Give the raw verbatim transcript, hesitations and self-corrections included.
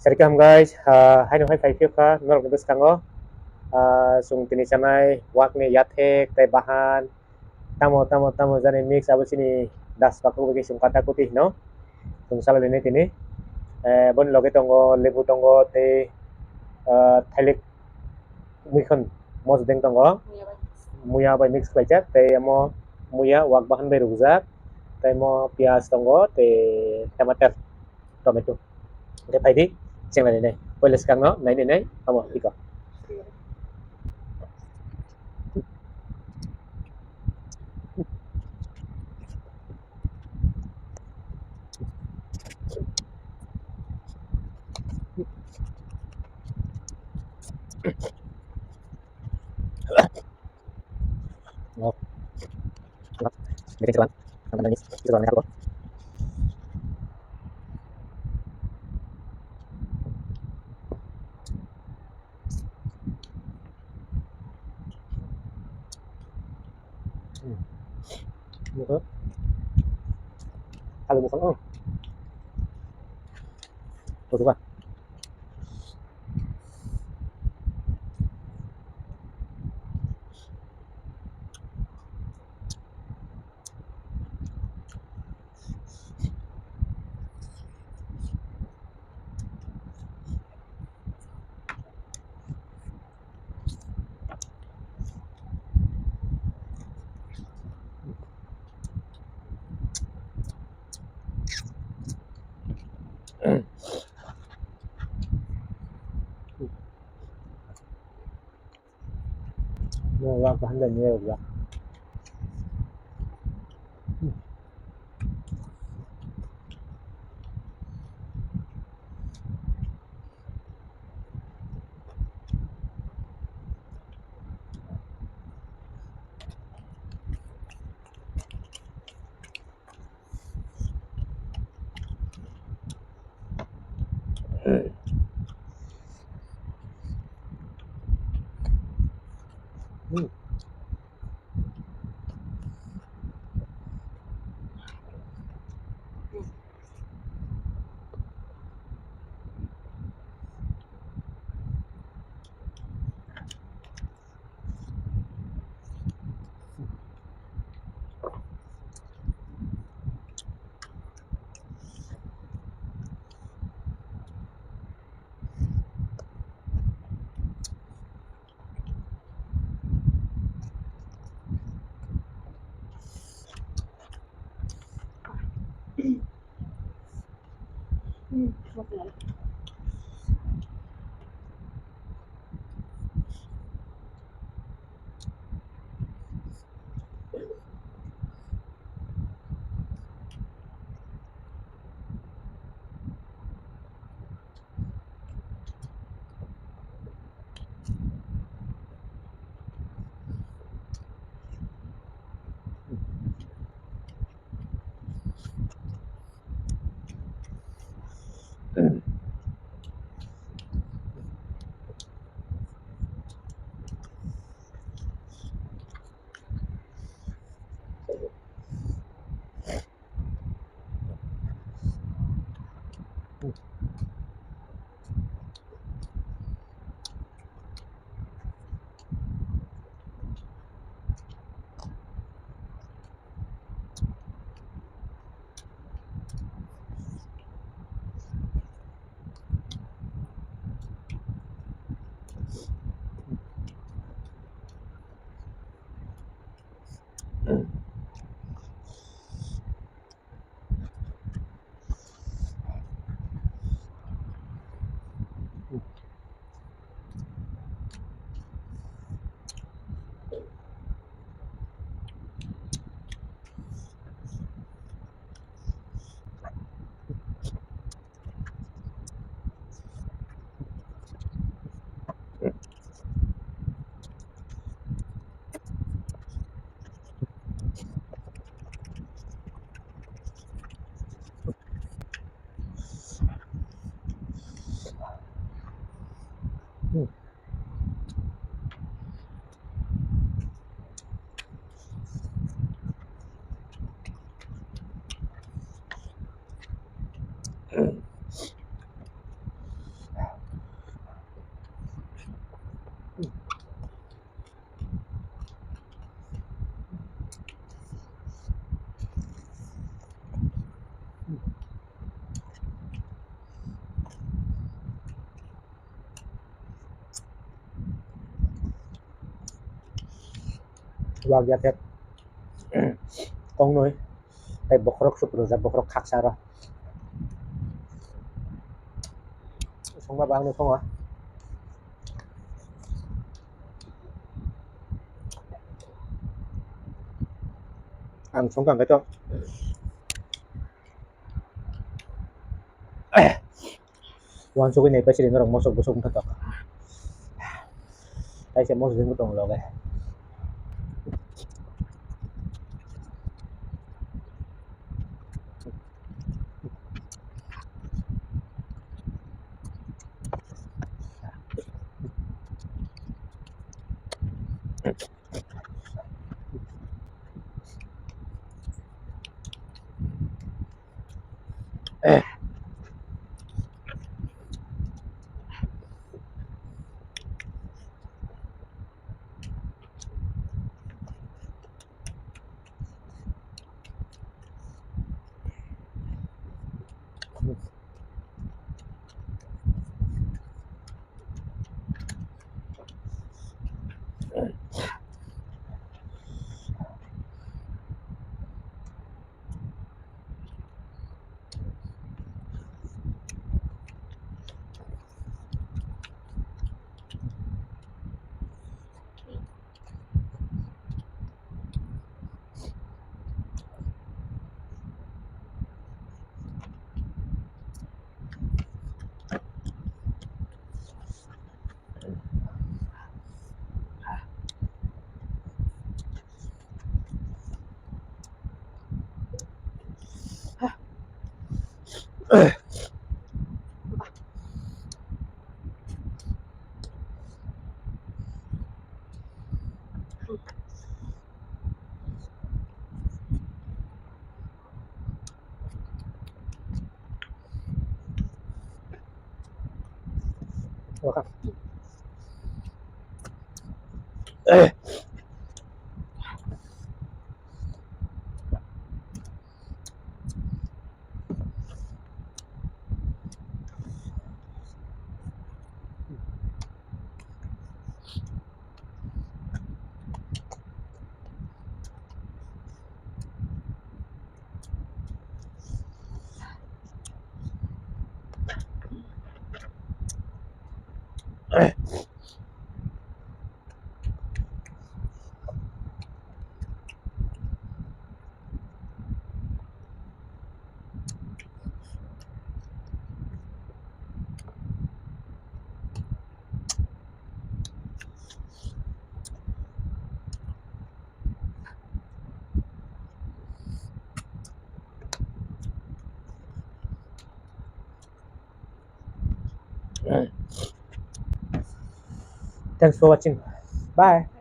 Sari kaham guys, ah, haino hai phai phiyokha norokni bwskango, ah, chwng tini chanai wakni yathek tei bahan tamo tamo tamo jani mix abo chini das pakok bai chwng kata kuti hino chwng salai nai tini. Eh, boni loge tongo lebu tongo tei, ah, thailik muikhon mosodeng tongo, muya bai mix khlaijak tei omo muya wak bahan bai rwjak tei omo piyaj tongo tei tamatar. Tomato. Hingke phaidi, cheng nai nai. Poila swkang no nai nai nai, amo iko. Alu bukan, oh. Tuh, tuh, Pak. Mo wak bahan bai ni rwgya. Bagya khe tongnoi tei bokhorok suprujak, bokhorok khaksa ro. Songba bangno songo. Ang songkha hwnkhe to. Uansugui naipai siri norok mosok bwswk wngkha tok. Kaisa mosok wngwi tongo loge. Thanks for watching. Bye.